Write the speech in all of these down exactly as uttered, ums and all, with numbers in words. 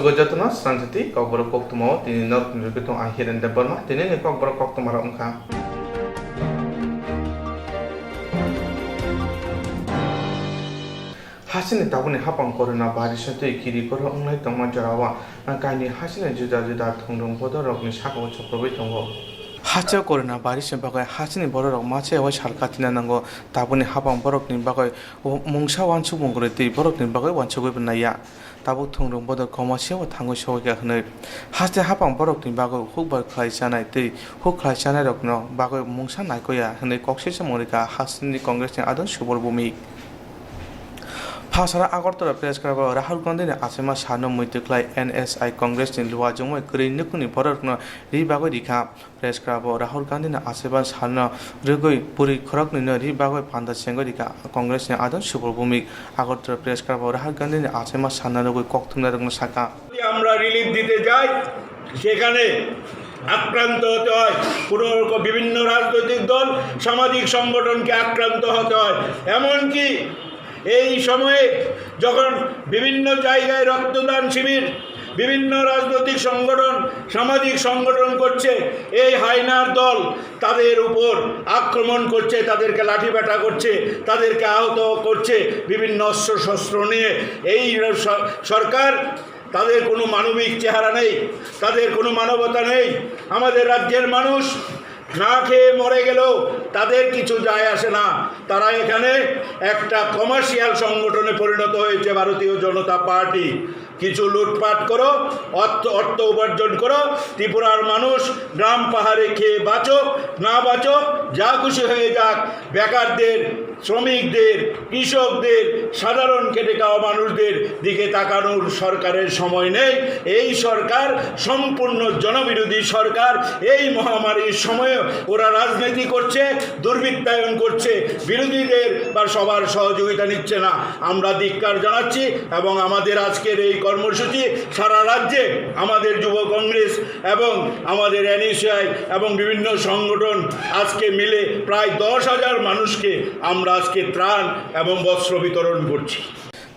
Jotono sranjati kokborok koktwmao tini norok ni rwgwi tong ang Hiren Debbarma. Tini ni kokborok koktwma rok wngkha. Hasini tabukni hapang corona virus twi kiri koro wnglai tongma jorao kaini hasini juda juda thwngrwng bodol rokni sakao chopropwi tongo. Haste corona virus ni bagwi hasini borok rok masa yaui sal katina nango. Tabukni hapang borokni bagwi mungsa uansukmung kwrwi twi borokni bagwi uansugwi naiya. Tabuk thwngrwng bodol komasiyabo thangwi sogwi kha hwnwi haste hapang borokni bagwi hukbar khlai chanai tei huk khlai chanai rokno bagwi mungsa naikoya hwnwi kok sesa mung rikha hasteni Congress ni adon Subol Bhumik. Phasara Agartala Press Club o Rahul Gandhi ni achaima sano muitu khlai N S I Congress ni luajwngmui kwrwi nukhungni borok rokno ri bagwi rikha. Press Club o Rahul Gandhi ni achaima salno rwgwi bwrwi khoroknwino ri bagwi panda chengwi rikha Congress ni adon Subol Bhumik. Agartala Press Club o Rahul Gandhi ni achaima salno rwgwi koktwmnai rokno sakha. আমরা রিলিফ দিতে যাই, সেখানে আক্রান্ত হতে হয়, কোনো রকম বিভিন্ন রাজনৈতিক দল, সামাজিক সংগঠনকে আক্রান্ত হতে হয়। এমনকি এই সময়ে যখন বিভিন্ন জায়গায় রক্তদান শিবির, বিভিন্ন রাজনৈতিক সংগঠন, সামাজিক সংগঠন করছে, এই হায়নার দল তাদের উপর আক্রমণ করছে, তাদেরকে লাঠিপেটা করছে, তাদেরকে আহত করছে বিভিন্ন অস্ত্রশস্ত্র নিয়ে। এই স-, সরকার, তাদের কোনো মানবিক চেহারা নেই, তাদের কোনো মানবতা নেই। আমাদের রাজ্যের মানুষ না খেয়ে মরে গেলেও তাদের কিছু যায় আসে না। তারা এখানে একটা কমার্শিয়াল সংগঠনে পরিণত হয়েছে ভারতীয় জনতা পার্টি। কিছু লুটপাট করো, অর্থ, অর্থ উপার্জন করো, ত্রিপুরার মানুষ গ্রাম পাহাড়ে খেয়ে বাঁচুক না বাঁচুক, যা খুশি হয়ে যাক, বেকারদের, শ্রমিকদের, কৃষকদের, সাধারণ খেটে খাওয়া মানুষদের দিকে তাকানোর সরকারের সময় নেই। এই সরকার সম্পূর্ণ জনবিরোধী সরকার। এই মহামারীর সময়ে ওরা রাজনীতি করছে, দুর্বৃত্তায়ন করছে, বিরোধীদের বা সবার সহযোগিতা নিচ্ছে না। আমরা ধিক্কার জানাচ্ছি এবং আমাদের আজকের এই কর্মসূচি সারা রাজ্যে আমাদের যুব কংগ্রেস এবং আমাদের এনএসইউআই এবং বিভিন্ন সংগঠন আজকে মিলে প্রায় দশ হাজার মানুষকে আমরা আজকে ত্রাণ এবং বস্ত্র বিতরণ করছি।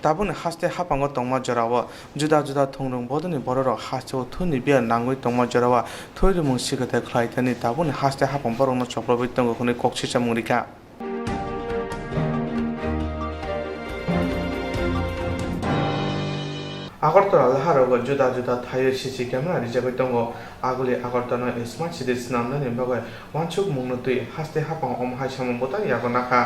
Tabukni haste haphango tongma jorao juda juda thwngrwng bodolni bororok hasteo thwini biya nangwi tongma jorao thwi rimung sikhathai khlai thani tabukni haste haphang borokno choprobwi tongo hwnwi kok sisamung rikha. Agartala laharogo juda juda thaio C C camera rijagwi tongo. Aguli Agartala no smart city swnamnani bagwi uansukmungno twi haste haphang omo hai samung bwtang yago nakha.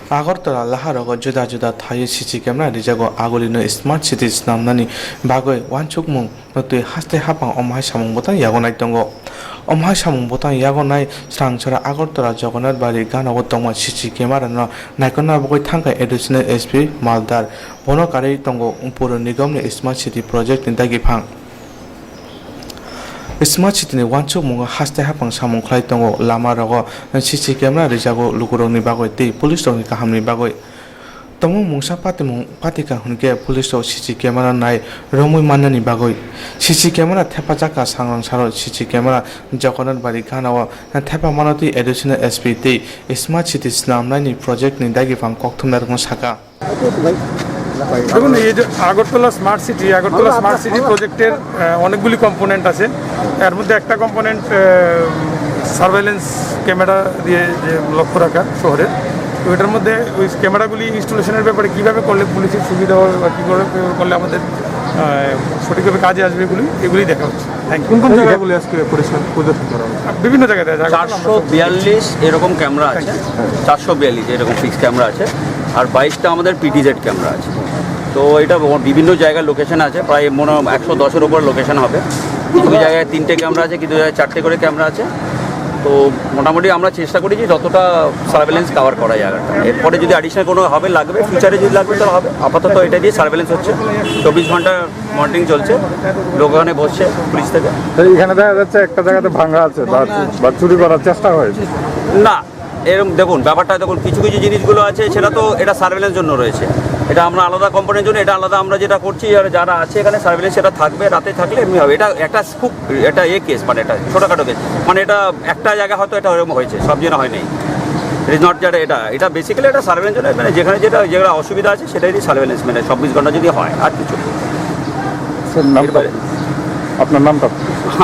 Agartala laharogo juda juda thaio C C camera rijago. Aguli no smart city swnamnani bagwi uansukmung no twi haste haphang omo hai samung bwtang yago nai tongo. Omo hai samung bwtang yago nai swrang sora Agartala Jagannath Bari ganao tongma C C camera no naikolna bagwi thangkha Additional S P Maldar. Bono karwi tongo Puro Nigam ni Smart City Project ni dagi phang. Smart City ni uansukmungo haste haphang samung khlai tongo, lama rogo C C camera rijago lukurokni bagwi tei police rokni kahamni bagwi. Tongmung mungsa patimung patikha hwnkhe police rok C C camera nai romwi mannani bagwi. C C camera thepajak kha sangrang saro C C camera Jagannath Bari ganao thepamano tei Additional S P tei Smart City swnamnaini project ni dagi phang koktwmnarokno sakha. দেখুন, এই যে Agartala smart city, Agartala smart city প্রজেক্টের, আহ, অনেকগুলি কম্পোনেন্ট আছে। এর মধ্যে একটা কম্পোনেন্ট, আহ, surveillance camera দিয়ে যে লক্ষ্য রাখা শহরের। তো এটার মধ্যে ওই ক্যামেরাগুলি ইনস্টলেশনের ব্যাপারে কীভাবে করলে পুলিশের সুবিধা হবে বা কী করে করলে আমাদের, আহ, সঠিকভাবে কাজে আসবে, এগুলি, এগুলি দেখা হচ্ছে। Thank you. কোন কোন জায়গাগুলি আজকে পরিষ্কার পরিদর্শন করা হয়েছে? বিভিন্ন জায়গায় দেখা হচ্ছে। চারশো বিয়াল্লিশ এরকম ক্যামেরা আছে, চারশো বিয়াল্লিশ এরকম ফিক্স ক্যামেরা আছে, আর বাইশটা আমাদের পিটিজেড ক্যামেরা আছে। তো এটা ব-, বিভিন্ন জায়গায় লোকেশন আছে, প্রায় মনে হয় একশো দশের ওপর লোকেশন হবে। কিছু কিছু জায়গায় তিনটে ক্যামেরা আছে, কিছু জায়গায় চারটে করে ক্যামেরা আছে। তো মোটামুটি আমরা চেষ্টা করি যে যতটা সার্ভেলেন্স কভার করা যায় আর কি। এরপরে যদি অ্যাডিশনাল কোনো হবে, লাগবে, ফিউচারে যদি লাগবে, তাহলে হবে। আপাতত এটা দিয়ে সার্ভেলেন্স হচ্ছে, চব্বিশ ঘন্টা মনিটরিং চলছে, লোক ওখানে বসছে পুলিশ থেকে। তো এখানে দেখা যাচ্ছে একটা জায়গাতে ভাঙা আছে বা, বা চুরি করার চেষ্টা হয়েছে। না, এরকম দেখুন, ব্যাপারটা দেখুন, কিছু কিছু জিনিসগুলো আছে, সেটা তো এটা সার্ভেলেন্স জন্য রয়েছে, এটা আমরা আলাদা কোম্পানির জন্য, এটা আলাদা আমরা যেটা করছি, আর যারা আছে এখানে সার্ভেলেন্স, সেটা থাকবে, রাতে থাকলে এমনি হবে। এটা একটা খুব, এটা এ কেস, মানে এটা ছোটোখাটো কেস, মানে এটা একটা জায়গা হয়তো এটা ওরকম হয়েছে, সব জন্য হয়নি। ইট ইজ নট দ্যাট এটা, এটা বেসিক্যালি একটা সার্ভেলেন্স জন্য, মানে যেখানে যেটা, যেগুলো অসুবিধা আছে সেটাই সার্ভেলেন্স, মানে চব্বিশ ঘন্টা যদি হয়, আর কিছু না। নামটা? আপনার নামটা?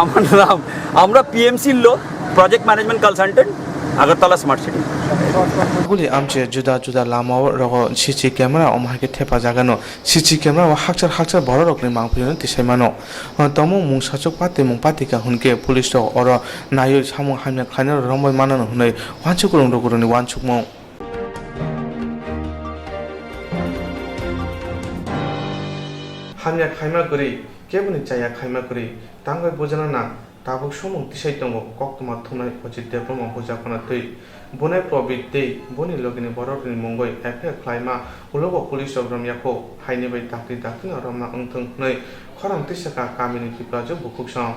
আমার নাম, আমরা পিএমসির লোক, project management consultant, Agartala smart city. Buli amchai juda juda lama o rogo C C camera omo hai khe thepa jagano. C C camera o hakchar hakchar borok rokni mangpili no tisai mano. Tongmung mung sachuk pati mung patika hwn khe police rok oro naiwi samung hamya khlainai rok romwi mano hwnwi wansuk rwng rwgwrwngni wansukmung. Hamya khaima kwrwi, keboni chaya khaima kwrwi, tangwi bujana nang, tabuk sumung tisai tongo koktwma thumnai Ajit Debbarma bujakmano twi. Bunai Probit tei boni logini borokni mungwi F I R khlaima ulo bo police rok romya kho, haini bai dakti daktino romna wngthung hwnwi khorang tisaka kamini Tiprajwk bukhuksong.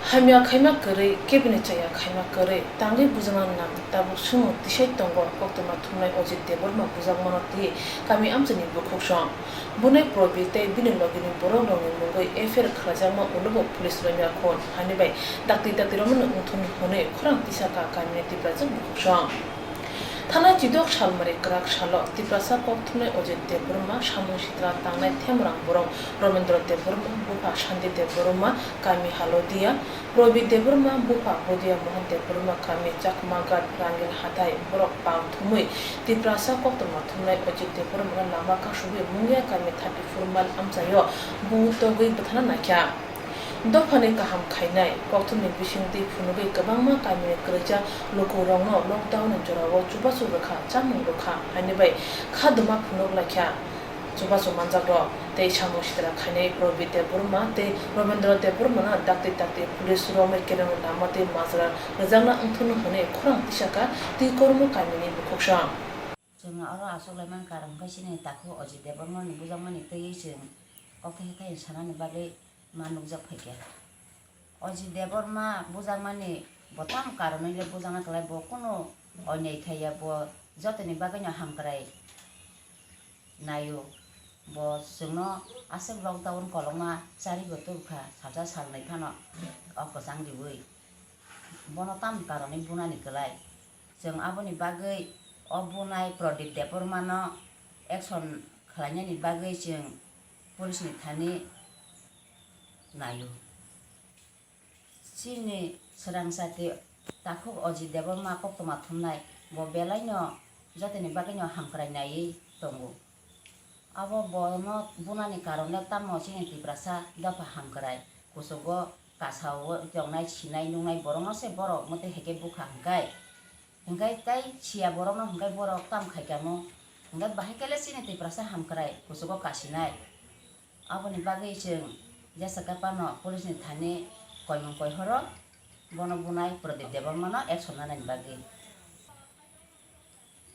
Hamya khaima kwrwi, kebini chaya khaima kwrwi, tangwi bujana nang, tabuk sumung tisai tongo koktwma thumnai Ajit Debbarma bujakmano twi kami amchaini bukhuksong. Bunai Probit tei bini logini borok rokni mungwi F I R khlaijakma ulo bo police romya khun, haini bai dakti dakti romno wngthun hwnwi khorang tisaka kamini Tiprajwk bukhuksong. Thanai chidok salmari kwrak salo Tiprasa koktwmnai Ajit Debbarma, samung sitra tangnai Themrang borok Romendra Debbarma, bupha Shanti Debbarma, kami Halodia, Probit Debbarma, bupha Bodia Mohan Debbarma, kami Chakmaghat Rangil Hathai, borok pang thumwi Tiprasa koktwma thumnai Ajit Debbarmano lama kasugwi Mungia kami thirty four mile amchaio bung togwi bwthana naikha. Dophani kaham khainai, koktwmni bisingtwi phunugwi kwbangma kamini kwrwisa lukurokno lockdown ni jorao chubachu rwkha, chamung rwkha, haini bai kha duma phunuk laikha chubachu manjakrok. Tei samung sitra khainai Probit Debbarma tei Robendra Debbarmano dakti dakti police romwi kereng lama tei majra rwjakna wngthunu hwnwi khorang tisaka twi kormo kamini bukhuksong. Chwng oro achuk laimani karon khe chini takhuk Ajit Debbarmani bujakmani twiwi chwng kokthai thai sanani bagwi ma nukjak phaikha. Ajit Debbarma bujakmani bo tamo karonwi le bujakna kwlai, bo kunu onyai khaiya, bo jotoni bagwino hamkrai naio. Bo chwngno aswk lockdown kolokma chari bo tubukha, salsa salnwi phano o kwchang riwi. Bono tamo karonwi bunani kwlai? Chwng aboni bagwi o bunai Pradip Debbarmano action khlainani bagwi chwng police ni thani naio. Chini swrang chati takhuk Ajit Debbarma koktwma thumnai, bo belaino jotoni bagwino hamkrai naiwi tongo. Abo bono bunani karon le tamo chini Tiprasa dopha hamkrai, kuchugo kasao tongnai, sinai nuknai borokno se borok motwi hai khe bukha hwnkhe, hwnkhe tei siya borokno hwnkhe borok tamo khai kamo, hwnkhe bahai khe le chini Tiprasa hamkrai kuchugo kasinai. Aboni bagwi chwng jesa khe phano police ni thani koimung koihoro bono bunai Pradip Debbarmano action nanani bagwi.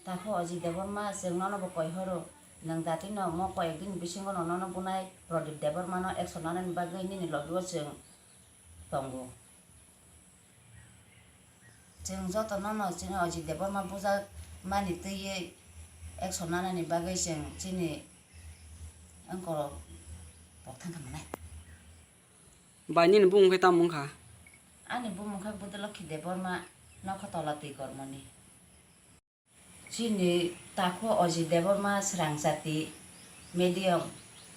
Takhuk Ajit Debbarma, chwng nono bo koihoro, nwng datino mo koyek din bisingo no nono bunai Pradip Debbarmano action nanani bagwi nini logio chwng tongo. Chwng joto nono chini Ajit Debbarma bujakmani twiwi action nanani bagwi chwng chini wngkorok pok thang kha manai. Bai, nini bumung khe tamo wngkha? Ani bumung khe Budolokhi Debbarma, nokha tola twi kormoni. Chini takhuk Ajit Debbarma swrang chati medium,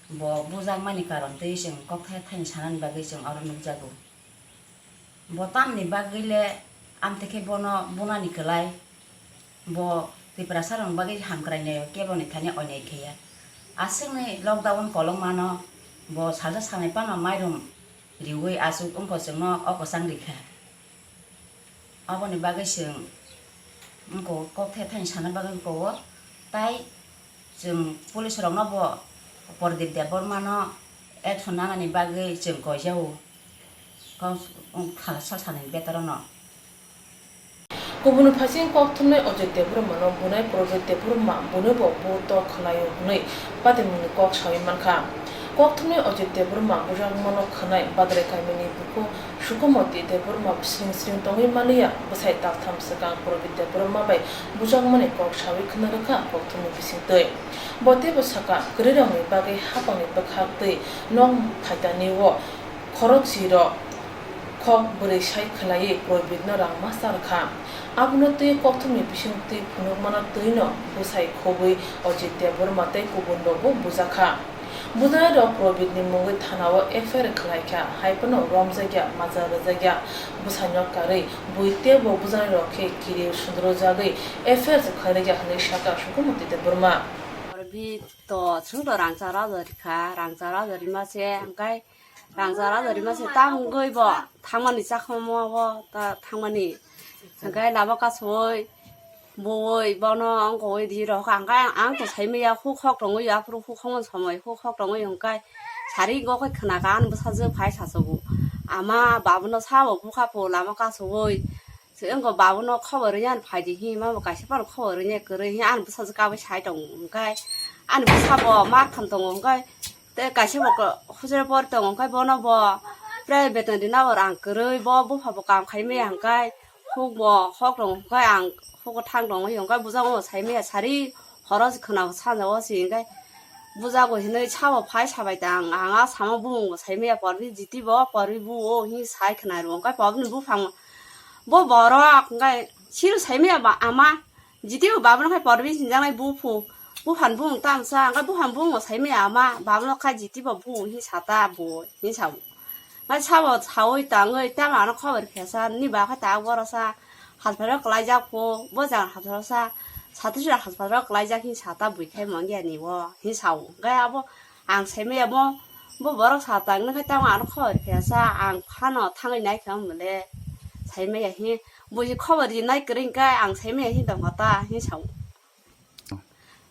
bo bujakmani karon twi chwng kokthai thaini sanani bagwi chwng oro nukjago. Bo tamni bagwi le amtwi khe bono bunani kwlai, bo Tiprasa rokni bagwi hamkrai naio, keboni thani onyai khaiya. Aswkni lockdown kolokmano bo salsa salnwi phano mairum riwi achuk wngkha chwngno o kwchang rikha. Aboni bagwi chwng wngkha kok the thani sana bagwi wngkha o, tai chwng police rokno bo Pradip Debbarmano action nanani bagwi chwng koijao, kok khala salsa ni betaro no. Kubun phaising kok thumnai Ajit Debbarmano bunai Probit Debbarma bunibo buto khwlaio hwnwi patimungni kok sawi mankha. Kok thumnai Ajit Debbarma bujakmano khwnai Badrai kamini buku Sukumoti Debbarma sring sring tongwi maliya, bwsai taktham swkang Probit Debbarma bai bujakmani kok sawi khwna rwkha kok thumni bisingtwi. Bo teibo sakha, kwrwirokni bagwi hapangni bwkhak twi nok phaitani o khorokchirok khok bwrwi sai khwlaiwi Probitno rangma cha rwkha. Abono twi kokthumni bisingtwi phunukmano twino bwsai khobwi Ajit Debbarma tei kubunrokbo bujakha. Bujanairok Probit ni mungwi thanao F I R khlaikha, hai phano romjakya, majra rwjakya bwsaino karwi bui teibo bujanairok khe kiri sundrujagwi F I R se khlainai ya hwnwi sakha Sukumoti Debbarma. Probit to chwngno rangchak raja rikha, rangchak raja rima se hwnkhe rangchak raja rima se tamo wngwi bo thangmani chakhamo bo ta thangmani hwnkhe lama kasui Bui bono wngkha ui di rok ang khe ang to saimaya huk hok tongwi aphuru huk hokmani somoi huk hok tongwi hwnkhe sari go khe khna kha ani bwsajwk phai sachugo ama babuno sabo bukha po lama kasugwi se wngkha babuno khobor rwya phai di hinma bo kaisa phano khobor rwya kwrwi hinwi ani bwsajwk kabui sai tongo hwnkhe ani bwsa bo mar tham tongo hwnkhe tei kaisa bo hujre por tongo hwnkhe bono bo private ni rina bo rang kwrwi bo bupha bo kam khai maya hwnkhe. Huk bo hok rong hwnkhe ang hugo thang rong hwnkhe bujak o sai maya sari horo se khwna sanja o se hwnkhe bujak o hinwi sabo phai sabai tang ang a samo bumung bo sai maya porbi jiti bo porbi bu o hinwi sai khwna rw hwnkhe porbi ni buphang bo borok hwnkhe siro sai maya ba ama jiti bo babono khai porbi sinjaknai buphu buphan bumung tamsa hwnkhe buphan bumung bo sai maya ama babono khai jiti bo bu hinwi sata bo hinwi sa. Ngai sabo saui tangwi tamo ano khobor khe sa ni ba khe ta boro sa hospital kwlaijak pho bo jaga hospital sa satisra hospital kwlaijak hin sa ta bui khai mangya ni o hin sao ngai abo ang sai maya bo bo borok sa tang nang khai tamo ano khobor khe sa ang phano thangwi nai kha mole sai maya hin bui khobor ri nai kwrwi khe ang sai maya hin tong kha ta hin sao.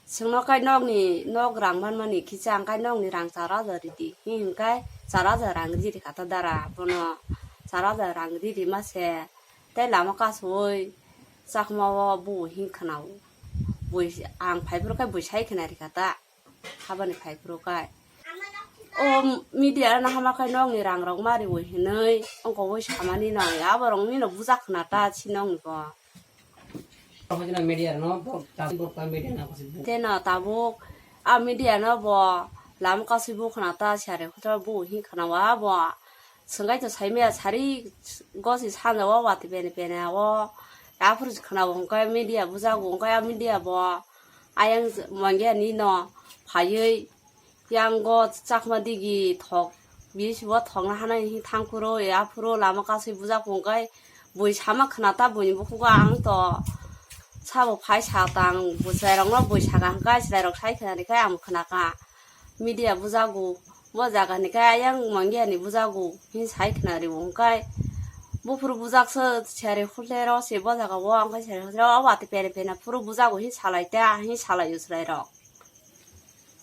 Chwngno kai nokni nok rang manmani kisa ang kai nokni rang char hajar ridi, hwnkhai char hajar rang ridi rikha ta dara, bono char hajar rang ridi mase tei lama kasui chakma o bu hin khwnao, bui ang phaiphuru kai bui sai khwna rikha ta, habani phaiphuru kai. O media no hama khai nokni rang rok ma riwi hinwi ongkogwi samani nai, aborok nino buja khwna ta si nokni bo. Media no bo tabuk media no kasi bu. Teno tabuk a media no bo lama kasui bu khwna ta siyare hotel bu hin khwna wa bo. Swngaitu saimaya sari gosi sanja o wati pene pene o. Aphuru khwna bo hwnkhe media bujago hwnkhe a media bo ayang mangya nino phaiwi. Yango chakma digi thok bisi bo thokna hanai hi thangphuru aphuru lama kasui bujak pungkai bui sama khna ta buini bukhugo ang to sabo phai sa tang bwchwlairokno bui saka hwnkhe chwlairok sai khna rikhe ang khna kha media bujago bo jaga ni khe ayang mangya ni bujago hin sai khna rio hwnkhe buphuru bujak se sari khulero se bo jaga o ang khe sari khulero o wati pere pere phuru bujago hin salai ta hin salai o chwlairok.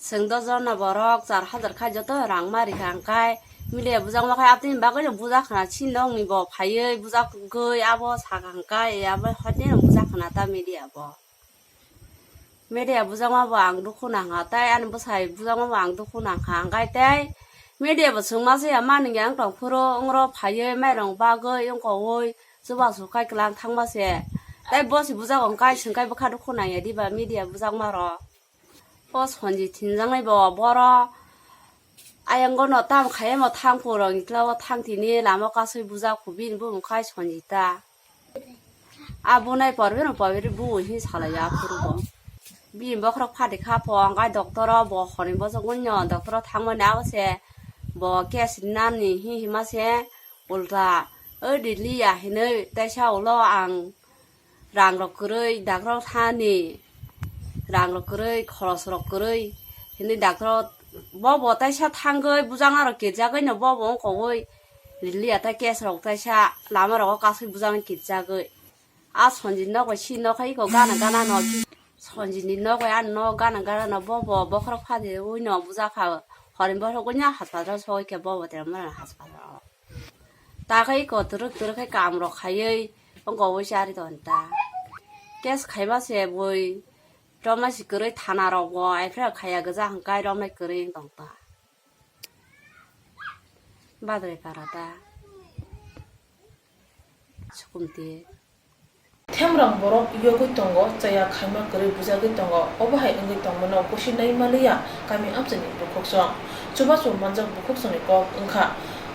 Chwng dojon no borok char hajar khai joto rang ma rikha hwnkhe media bujak ma khai aboni bagwi no bujak khna si nokni bo phaiwi bujak gwi abo saka hwnkhe abo hoite no bujak khna ta media bo. Media bujak ma bo ang dukhu nangkha tei ani bwsai bujak ma bo ang dukhu nangkha hwnkhe tei media bo chwng ma se ya mani ang tong phuru ongro phaiwi mairong bagwi ongkha oi chubachu khai kwlang thangma se tei bo se bujak hwnkhe chwng khai bwkha dukhu nangya diba media bujak ma rok. O Sonjit hinjaknai bo boro ayang gono tam khai mo thang puroni tla o thang tini lama kasui bujak phu bini bumung khai Sonjita. A bunai porbe no porbe bu hi salai ya phuru bo. Bini bokhorok phati kha pho ang kai doctor o bo honi bosok wnyo doctor o thangmani abo se bo case rinani hi hima se ulta oi Delhi ya hinui teisa ulo ang rang rok kwrwi, doctor thani rang rok kwrwi, khoros rok kwrwi, hinwi doctor bo bo taisa thangwi bujang aro kirjagwi no bo bo wngkogwi liya ta case rok taisa lama rogo kasui bujang kirjagwi. A Sonjit nok bai si nok hai ko gana gana no Sonjit ni nok bai a nok gana gana no bo bo bokhorok phadi ui no bujak kha. Horin bokhorok ui no haspatal sogwi khe bo bo tere mora haspatal. Takhai iko twrwk twrwk khai kam rok khaiwi ongkha wi chari ton ta. Case khaima se bui romnai si kwrwi thana rok bo aphre khaiya gwja hwnkhe romnai kwrwi wng tong ta. Badrai para ta. Sukumti. Themrang borok yogwi tongo, chaya khaima kwrwi bujagwi tongo, obo hai wngwi tongmano bosi nai manliya kami amchaini bukhuksong. Chubachu manjak bukhuksongni kok wngkha.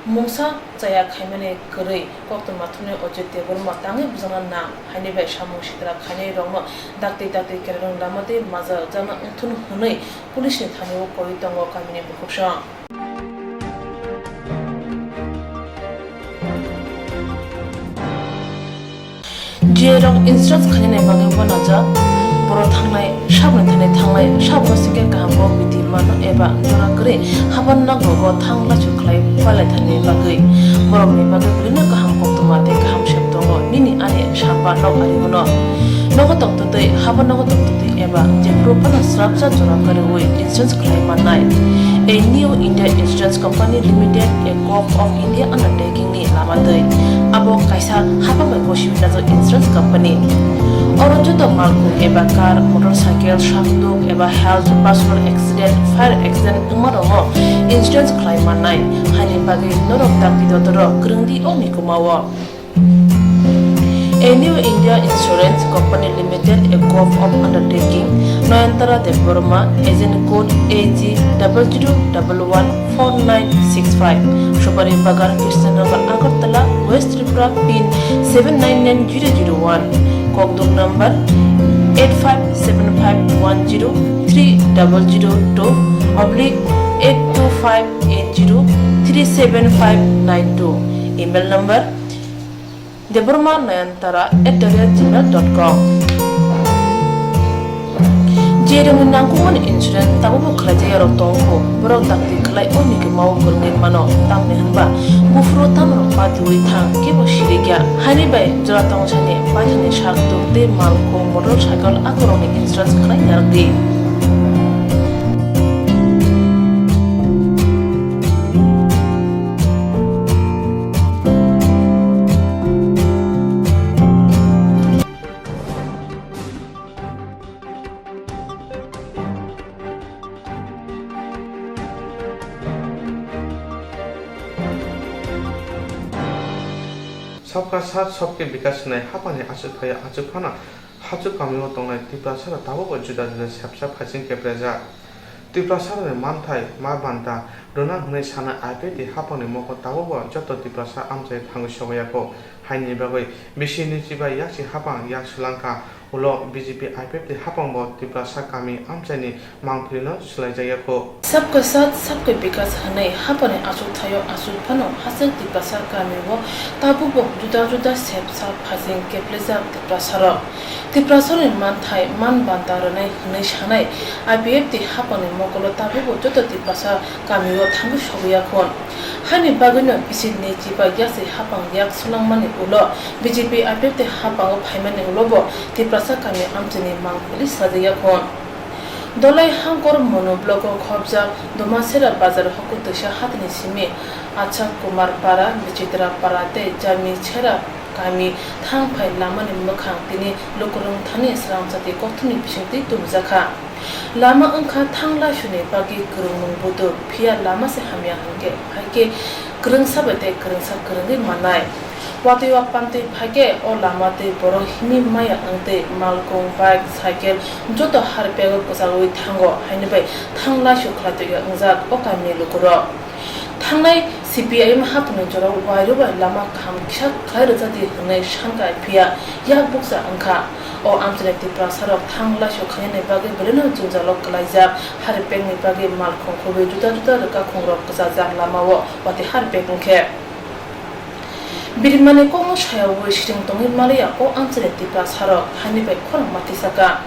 Mungsa chaya khaimani kwrwi koktwma thumni Ajit Debbarma tangwi bwjakna nang haini bai samung sitra khainai rokno dakti dakti kereng lama tei majajakna wngthun hwnwi police ni thani o koi tongo kamini bukhuksong. Jiyarok insurance khainani bagwi uanajak, borok thangnai sabni thani thangnai, sabno singkhe kaham kok bidi mano eba jora kwrwi haban nokrogo thang lachu khlai pailaithani bagwi. Borokni bagwi bwrwino kaham koktwma tei kaham sep tongo, nini ani samba nok ari hwno. Nogo tongtwtwi, haban nogo tongtwtwi eba jephuru phano srapsa jora kwrwi insurance khlai mannai. A New India Insurance Company Limited, a Govt of India undertaking ni lama twi. Abo kaisa hapang bai gosiwi najak insurance company. Oro joto malkhung eba car, motorcycle, sakduk eba health, personal accident, fire accident wngma rokno insurance khlai mannai. Haini bagwi norok dakti dotoro kwrwngdi o mikumao. A New India Insurance Company Limited, a Govt of undertaking, Nayantara Debbarma, agent code A G double zero double one four nine six five, Supari Bagan, Krishnanagar, Agartala, West Tripura, pin seven nine nine zero zero one, kokduk number eight five seven five one zero three double zero two oblique eight two five eight zero three seven five nine two, email number Debbarma Nayantara at the rate gmail dot com. Jerokni nangkukmani insurance tabukbo khlaijak yarok tongkho, borok dakti khlai o mikimao kwrwngwi mano, tamni hwnba buphuru tamrok patiwi thang kebo sirikya. Haini bai jora tongsani paithani sak tuk tei malkhung motorcycle akorokni insurance khlai narwkdi. Sabka Saath Sabke Vikas hwnwi haphangni aswk phaio, aswk phano hachuk kamio tongnai Tiprasarok tabukbo juda juda sepsa phaising keplejak. Tiprasarokni manthai ma banta rwna hwnwi sanai I P F T haphangni mokol tabukbo joto Tiprasa amchai thangwi sogwi yakho. Haini bagwi bisi nwichiba yaksi haphang yak swlangkha, ulo B J P I P F T haphangbo Tiprasa kami amchaini mangpilino swlaijak yakho. Sabka Saath Sabka Vikas hwnwi haphangni achuk thaio achuk phano hachwk Tiprasa kamio tabukbo juda juda sepsa phaising keplejak Tiprasarok. Tiprasarokni manthai man banta rwnai hwnwi sanai I P F T haphangni mokolo tabukbo joto Tiprasa kamio thangwi sogwi yakhon. Haini bagwino bisi nwichiba yaksi haphang yak swlangmani ulo B J P I P F T haphango phaimani ulobo Tiprasa kami amchaini mangpili sajak yakhon. Dolai Hangkor Mono block o khobjak Domasera bazar hokutwisa hatini simi Achak Kumar Para, Bichitra Para tei Jami Sera kami thang phai lamani mwkhang tini lukurung thani sramsati kothomni bisingtwi tubujakha. Lama wngkha thang laisuni bagwi kwrwngmung budur, phiya lama se hamya hwnkhe, hai khe kwrwngsa bai tei kwrwngsa kwrwngwi mannai. Watwi wa pantwi phai khe o lama twi borok himwi maya wngtwi malkung, bike, cycle joto harpego kwchagwi thango, haini bai thang laisu khlai tongya wngjak o kamini lukurok. Thangnai C P I M haphangni jorao wairwi bai lama kaham kisa khlai rwjadi hwnwi sankha, phiya yak bukcha wngkha. O amchaini Tiprasarok thang laisu khainani bagwi belai no jwngjalo kwlaijak. Haripekni bagwi malkhung khugwi juda juda rwkakhungrok kwchajak lamao watwi haripek wngkhe. Birimani kokno sayaui siring tongwi maliya o amchaini Tiprasarok, haini bai khorang matisaka.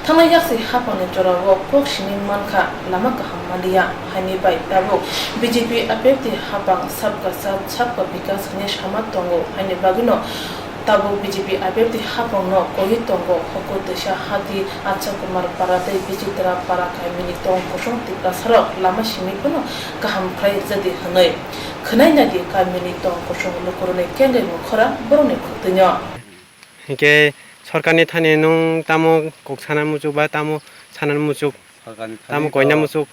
Thangnai yaksi haphangni jorao kok simi mankha, lama kaham maliya, haini bai tabuk B J P I P F T haphang Sabka Saath Sabka Vikas hwnwi sama tongo, haini bagwino tabuk B J P I P F T haphangno koiwi tongo, hokutwisa hati Achha Kumar Para tei Bichitra Para kamini tong kosong Tiprasarok lama simi phano kaham khlai rwjadi hwnwi. Khwnai naidi kamini tong kosong lukurokni kengaimung khorang borokni khwtwino. Hinkhe sorkarni thani nwng tamo kok sana muchuk ba tamo sana muchuk? Sorkarni thani tamo koina to muchuk?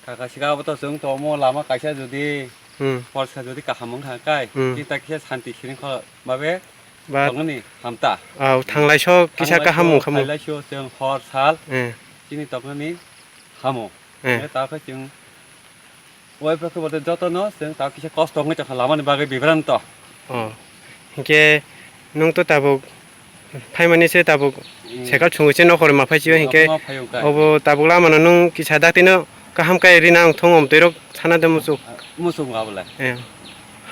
Kaka sika abo to chwng tomo lama kaisa jodi Hmm. porsa jodi kaham wngkha kai, Hmm. kita kisa santi siring kho babe Ba tongni hamta. Au, thanglaiso kisa Thanglaiso, kaham wngkha mo? Thanglaiso chwng hor sal Eh. chini tongni hamo. Eh. Eh, ta khe chwng Wai pha khe bo de joto no chwng ta kisa kosto wngwi tongkha lama ni bagwi bibranto. Oh. Hinkhe nwng to tabuk phaimani se tabuk Hmm. cycle chungwi se nokhorwi ma phai sio hinkhe Nokhorwi ma phai wngkha. Obo tabuk lama no nwng kisa dakti no kaham kai rina ang thung om twi rok sana de muchuk. Muchuk ma bole. Eh.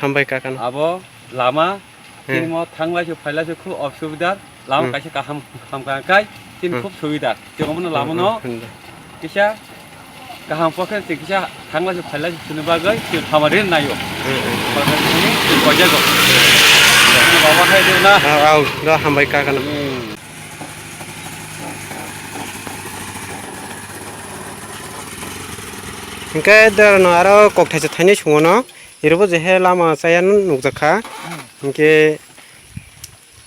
Hambai kaka no. Abo lama Hmm. Chini mo thanglai se phailai se khub osubida. Lama Hmm. kaisa kaham, kaham ka kai, chini Hmm. khub subida. Chini mo Hmm, lama hmm, no hmm. Kisa kaham pokhe chini kisa thanglai se phailai se chini bagwi chini hamari nayo. Hmm, hmm. Bagwi chini chini kojago. Baba hai de na. Au, au, do hambai kaka no. Hmm. Hinkhe doro no aro kok thaisa thainwi sungo no. Iro bo je he lama chaya nukjakha. Hmm. Hinkhe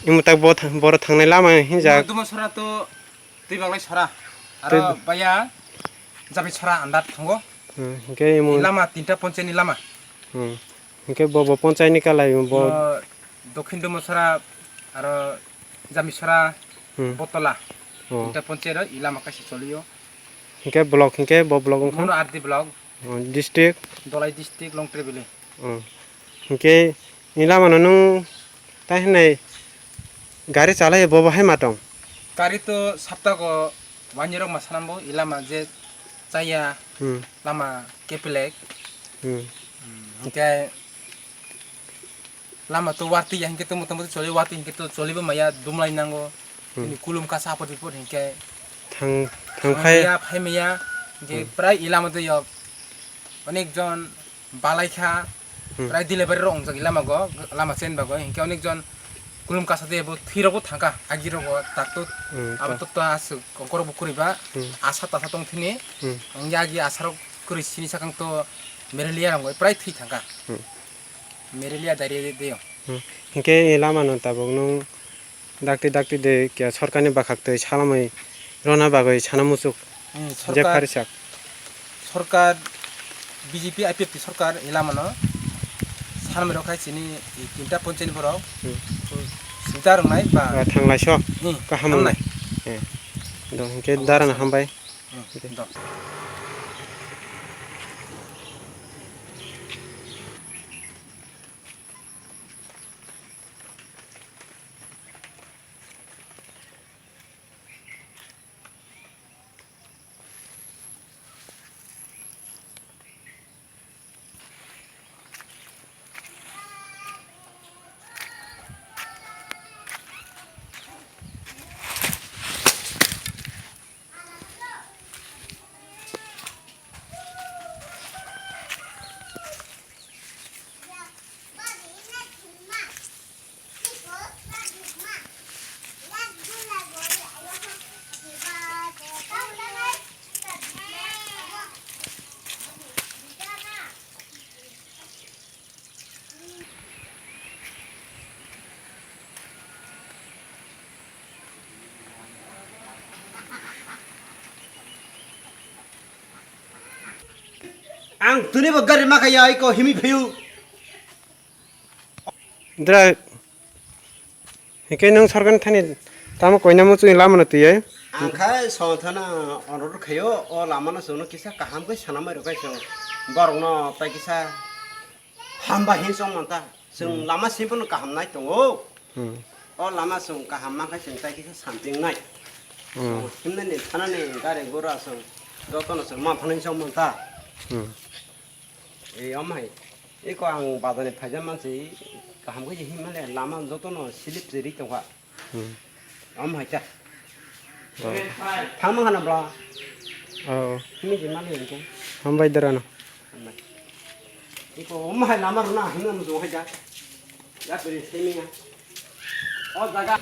imo tak bo tha-, boro thangnai lama hinjak. Duma sora to twi baglai sora. Aro Twi- baya jabi sora andat thango. Hmm, hinkhe imo Lama tinta poncheni lama. Hmm. Hinkhe bo, bo ponchai ni kalai bo. Imo Dokhin Duma sora aro Jamisora Hmm. Botola. Oh. Tinta ponchai ro i lama kaisa cholio. Hinkhe block hinkhe bo block wngkha? Mono R D block. Oh, district? Dolai district, Longtrai valley. Oh. Hinkhe i lama no nwng tai hinai gari chalai bo bo hai ma tong? Gari to saptago wani rok ma sanambo i lama je chaya Hmm. lama kepelek. Hmm. Hmm. Hinkhe Lama to watwi ya hinkhe to mota moti choli watwi hinkhe to cholibo maya dumlai nango. Hmm. Tini kulum kasa apor bipor hinkhe Thang, thangphai. Thangmaya, phaimaya, hinkhe Hmm. prai i lama to yok. Onek jon balai kha, Hmm. prai delivery rok ongjak i lama go, lama chen bago, hinkhe onek jon kulum kasa de bo thwi rok bo thangkha, agi rok bo tak to, Hmm, abo ta- to to aswk kongkor bo kwrwi ba, Hmm. asa tasa tong thini, Hmm. hinkhe agi asa rok kwrwi sini sakang to malaria rok prai thwi thangkha. Hmm. Malaria diarrhea de, de. Hmm. Hinkhe e lama no tabuk nwng dakti dakti de kya sorkar ni bakhak twi salamwi rona bagwi sana muchuk Hmm, je sorkar, pharisak. Sorkar B J P I P F T sorkar e lama no sanmai rok khai chini e tinta poncheni borok Hmm. Sinta rwngnai ba Ah, thanglai so. Hmm, Kaham thangnai. Wngnai. Eh. Do hinkhe Thanglai dara no so. Hambai. Hmm, do. Ang tini bo gari ma kaya iko himi phiu. Dra, hike nung sorkar thani tamo koina muchung lama no tiyai. Ang khai songthana onor khayo o lama no songno kisa kaham khe sanamai rok khai song. Borok no tai kisa hamba hin song manta. Chwng Hmm. lama simi phano kaham nai tongo. Hmm. O lama chwng kaham mankha chwng tai kisa samping nai. Hmm. Himnani thanani gari gura chwng jotono chwng manthani chwng manta. Hmm. Ei omo hai. Eko ang bazar ni phaijak mansi kaham khe himnani lama jotono slip se ri tongkha. Hmm. Omo hai ta. Oh. Thangma hana bla. Oh. Himi je mali hingke. Hambai dara no. Hambai. Iko omo hai lama runa himna mujo hai ja. Ya beri semi ya. O jaga.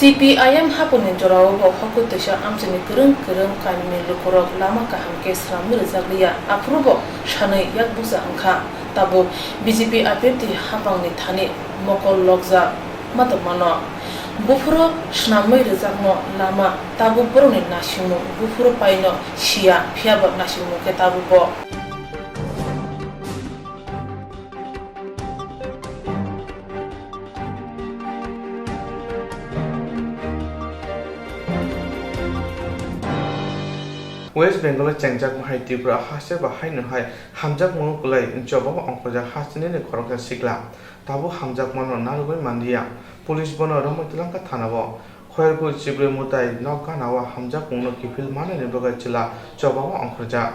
C P I M haponi jorao bo hokoi twisa amchaini kwrwng kwrwng kainwini lukurok lama kaham khe swnamwi rwjak liya, aphuru bo sanwi yak bukcha wngkha. Tabuk B J P I P F T hapangni thani mokol lokjak ma tongmano. Buphuru swnamwi rwjakno lama tabuk borokni naisingmung buphuru paino siya, phiyaba naisingmung khe tabukbo. West Bengal o chengjak bahai Tripura haste bo haino hai hamjakmungo kwlai chobao ongkhorjak hasteni ni khoroksa sikla. Tabuk hamjakmano narwgwi manliya. Police bono romwi twlangkha thanao. Khoyerpur Chibrwi mwtai nok ganao hamjakmungno kiphil manani bagwi chwla chobao ongkhorjak.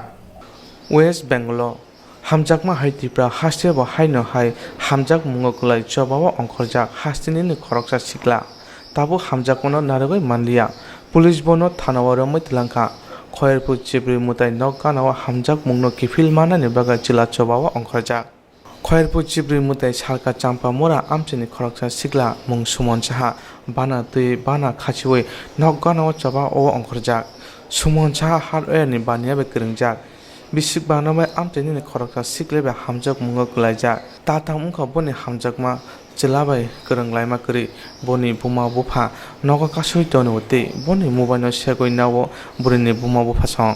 West Bengal o hamjakma hai Tripura haste bo haino hai hamjakmungo kwlai chobao ongkhorjak hasteni ni khoroksa sikla. Tabuk hamjakmano narwgwi manliya. Police bono thanao romwi twlangkha. Khoyerpur Chibrwi mwtai nok ganao hamjakmungno kiphil manani bagwi chwla chobao ongkhorjak. Khoyerpur Chibrwi mwtai salka Champamura amchaini khoroksa sikla mung Suman Saha bana twi bana khachiwi nok ganao choba o ongkhorjak. Suman Saha hardware ni baniya bai kwrwngjak. Bisik bana bai amchaini ni khoroksa sikla bai hamjakmungo kwlaijak. Tatam wngkha boni hamjakma chwla bai kwrwng laima kwrwi. Boni buma bupha nogo kasui tonwi tei boni mobile no segwi nao bwrwini buma bupha song.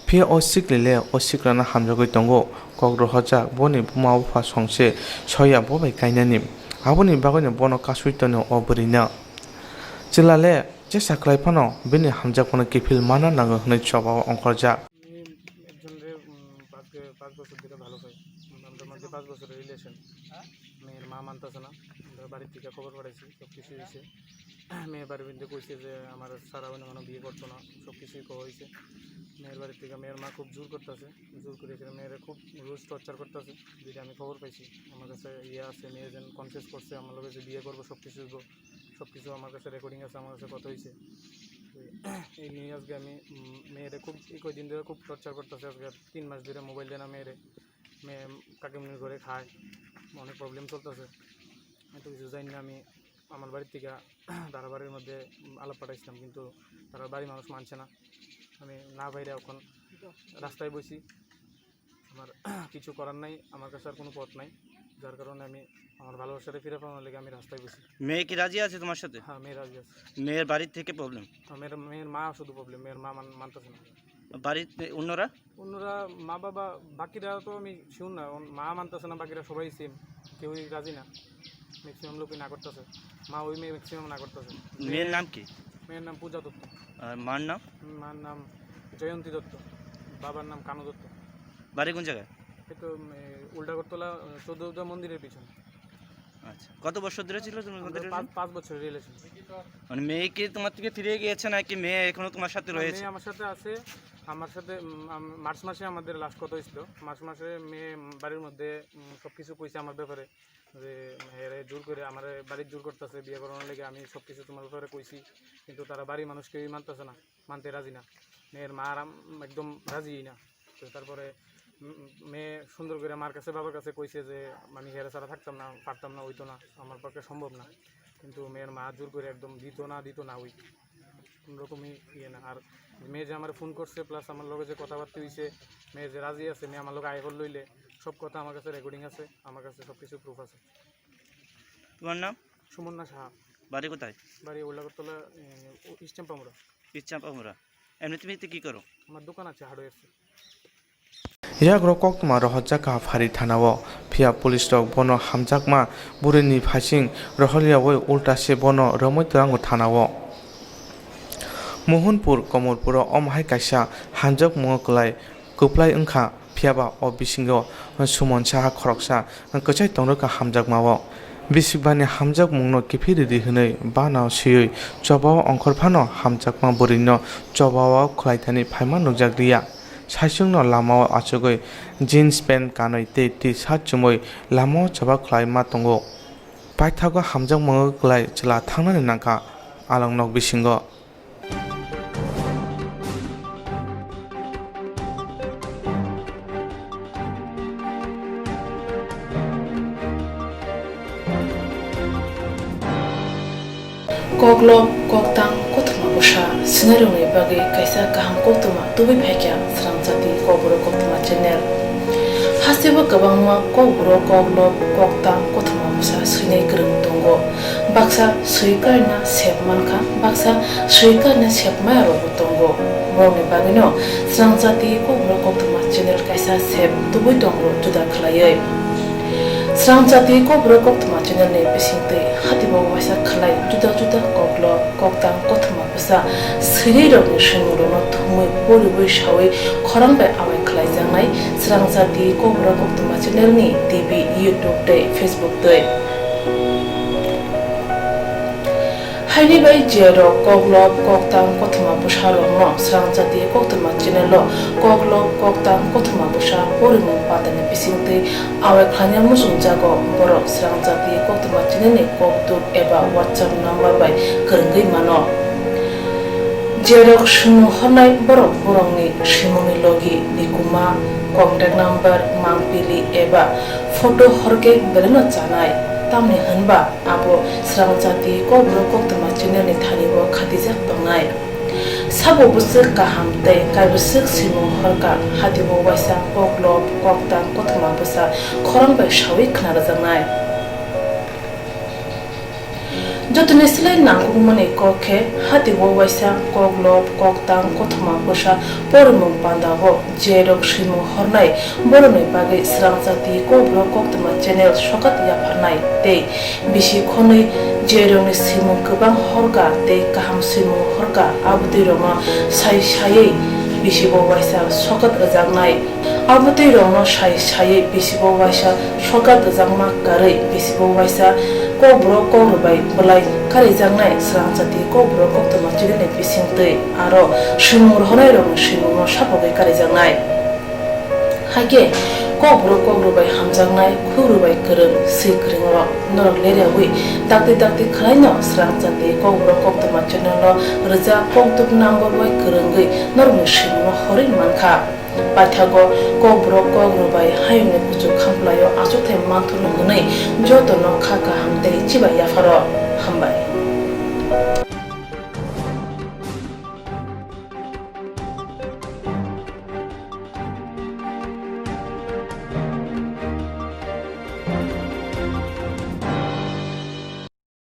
Phiya o sikli le o siklano hamjagwi tongo, kok rohorjak, boni buma bupha song se soya bo bai kainani. Aboni bagwino bono kasui tono o bwrwino. Chwla le jesa khlai phano bini hamjakmano kiphil mana nango hwnwi chobao ongkhorjak. আমি একজনরে, উম, পাঁচ গে-, পাঁচ বছর ধরে ভালো পাই। উম, আমরা মাঝে পাঁচ বছরের রিলেশন। মেয়ের মা মানতেছে না। আমরা বাড়ির থেকে খবর পাঠাইছি, সব কিছু হয়েছে। মেয়ে বাড়ির মধ্যে কইছে যে আমার ছাড়া অন্য কোনো বিয়ে করতো না, সব কিছুই কওয়া হয়েছে। মেয়ের বাড়ির থেকে মেয়ের মা খুব জোর করতেছে, জোর করে এখানে মেয়েরা খুব রোজ টর্চার করতেছে। যেটা আমি খবর পাইছি, আমার কাছে ইয়ে আছে, মেয়ে যেন কনফেস করছে আমার লগে যে বিয়ে করবো, সব কিছু হইবো, সব কিছু আমার কাছে রেকর্ডিং আছে, আমার কাছে কথা হয়েছে। তো এই নিয়ে আজকে আমি, উম, মেয়েরে খুব, এই কয়দিন ধরে খুব টর্চার করতেছে। আজকে তিন মাস ধরে মোবাইল দেয় না মেয়েরে। মেয়ে কাকিমুনির ঘরে খায়, অনেক প্রবলেম চলতেছে। এত কিছু জানি না আমি। আমার বাড়ির থেকে তারা বাড়ির মধ্যে, উম, আলাপ পাঠাইছিলাম, কিন্তু তারা বাড়ির মানুষ মানছে না। আমি না বাইরে এখন রাস্তায় বসি। আমার কিছু করার নাই, আমার কাছে আর কোনো পথ নাই, যার কারণে আমি আমার ভালোবাসাটা ফিরে পাওয়ার লেগে আমি রাস্তায় বসি। মেয়ে কি রাজি আছে তোমার সাথে? হ্যাঁ, মেয়ে রাজি আছে। মেয়ের বাড়ির থেকে প্রবলেম? হ্যাঁ, মেয়ের, মেয়ের মা শুধু প্রবলেম, মেয়ের মা মান-, মানতেছে না। বাড়িতে অন্যরা? অন্যরা মা বাবা, বাকিরা তো আমি শিওর না, ওন-, মা মানতেছে না, বাকিরা সবাই সেম, কেউই রাজি না, ম্যাক্সিমাম লোকই না করতেছে। মা ওই মেয়ে ম্যাক্সিমাম না করতেছে। মেয়ের নাম কি? মেয়ের নাম পূজা দত্ত। আর মার নাম? মার নাম জয়ন্তী দত্ত, বাবার নাম কানু দত্ত। বাড়ি কোন জায়গায়? এই তো, উম, এই উল্টাগরতলা, আহ, চৌদ্দ মন্দিরের পিছনে। আচ্ছা, কত বছর ধরে ছিল তোমার আমরা মধ্যে পাঁচ, রিলেশন? পাঁচ বছরের রিলেশন। মানে মেয়ে কি তোমার থেকে ফিরে গিয়েছে নাকি মেয়ে এখনো তোমার সাথে না, রয়েছে? মেয়ে আমার সাথে আছে। আমার সাথে, উম, আম-, মার্চ মাসে আমাদের লাস্ট কথা হয়েছিল। মার্চ মাসে মেয়ে, উম, বাড়ির মধ্যে, উম, সব কিছু কইছে আমার ব্যাপারে, যে, উম, এরা জোর করে আমার বাড়ির জোর করতেছে বিয়ে করানোর লেগে। আমি সব কিছু তোমার ব্যাপারে কইছি, কিন্তু তারা বাড়ির মানুষ কেউই মানতেছে না, মানতে রাজি না। মেয়ের মা আর আম-, একদম রাজিই না। তো তারপরে, উম, মেয়ে সুন্দর করে মার কাছে, বাবার কাছে কইছে যে, "আমি হেরে ছাড়া থাকতাম না, পারতাম না, হইতো না, আমার পক্ষে সম্ভব না।" কিন্তু মেয়ের মা জোর করে একদম দিত না, দিত না, ওই কোনোরকমই ইয়ে না। আর মেয়ে যে আমার ফোন করছে, প্লাস আমার লগে যে কথাবার্তা হইছে, মেয়ে যে রাজি আছে, মেয়ে আমার লগে আইফোন লইলে, সব কথা আমার কাছে রেকর্ডিং আছে, আমার কাছে সব কিছু প্রুফ আছে। তোমার নাম? সুমন্না সাহা। বাড়ি কোথায়? বাড়ি উল্লাগরতলা, এ, ও, ইস্ট চাম্পামুড়া। ইস্ট চাম্পামুড়া। এমনি তুমি এতে কি করো? আমার দোকান আছে হার্ডওয়্যারসে। Yagrok koktwma rohorjak kha Phari thanao, phiya police rok bono hamjakma bwrwini phaising rohorliyaui ulta se bono romwi twlango thanao. Mohonpur Komorpuro omo hai kaisa hamjakmungo kwlai kwplai wngkha, phiyaba o bisingo Suman Saha khoroksa kwchai tongrwkha hamjakmao. Bisikbani hamjakmungno kiphilridi hwnwi banao swiwi chobao ongkhor phano hamjakma bwrwino chobao khwlaithani phaima nukjakliya. Saichungno lamao achugwi jeans pant kanwi tei T-shirt chumwi lamao choba khwlaima tongo. Paithago hamjakmungo kwlai chwla thangnani nangkha along nok bisingo. Koklop, koktang, kothoma bwsa swinairokni bagwi kaisa kaham koktwma tubui phaikha Srang Jati Kokborok Koktwma channel. Hasteo kwbangma kokborok, koklop, koktang, kothoma bwsa swinai kwrwng tongo. Baksa swi karina sep mankha, baksa swi karina sep maya rokbo tongo. Borokni bagwino Srang Jati Kokborok Koktwma channel kaisa sep tubui tongo juda khwlaiwi. Srang Jati Kokborok Koktwma channel ni bisingtwi hatibo waisa khwlai juda juda koklop, koktang, kothoma bwsa swinai rokni swimung rokno Mui poriwi sawi khorang bai awai khlaijaknai Srang Jati Kokborok Koktwma channel ni T V, YouTube tei Facebook twi. Haini bai je rok koklop koktang kothoma bwsa rokno Srang Jati Koktwma channel o koklop koktang kothoma bwsa porimung patani bisingtwi awai khlaina muchungjago, borok Srang Jati Koktwma channel ni kokduk eba WhatsApp number bai kwrwngwi mano. Jerok swngmung hornai borok borokni swimungni logi, nikuma, contact number, mangpili eba photo horkhe belaino chanai, tamni hwnba abo Srang Jati Kokborok Koktwma channel ni thani o khatijak tongnai. Sabo bwswk kaham tei kaibwswk swimung horkha, hatio waisa koklop koktang kothoma bwsa khorang bai sawi khna rwjaknai. Jotoni slai nangkukmani kok khe, hatio waisa koklop koktang kothoma bwsa porimung panda o je rok swimung hornai borokni bagwi Srang Jati Kokborok Koktwma channel sokat yapharnai tei bisi khonwi je rokni swimung kwbang horkha tei kaham swimung horkha, abotwi rokno sai saiwi bisi bo waisa sokat rwjaknai. Abotwi rokno sai saiwi bisi bo waisa sokat rwjakma karwi bisi bo waisa Kokborok Kokrwbai bwlai karijaknai Srang Jati Kokborok Koktwma channel ni bisingtwi aro swimung rohornai rokni swimungno sapogwi karijaknai. Haikhe Kokborok Kokrwbai hamjaknai, khukrubai kwrwng, swi kwrwng rok norok leryawi dakti dakti khwlaino Srang Jati Kokborok Koktwma channel o rwjak kokduk number bai kwrwngwi norokni swimungno horwi mankha. Paithago Kokborok Kokrwbai hayungni kuchuk khamplaio achukthai manthurno hwnwi jotono kha kaham tei chibai yapharo. Hambai.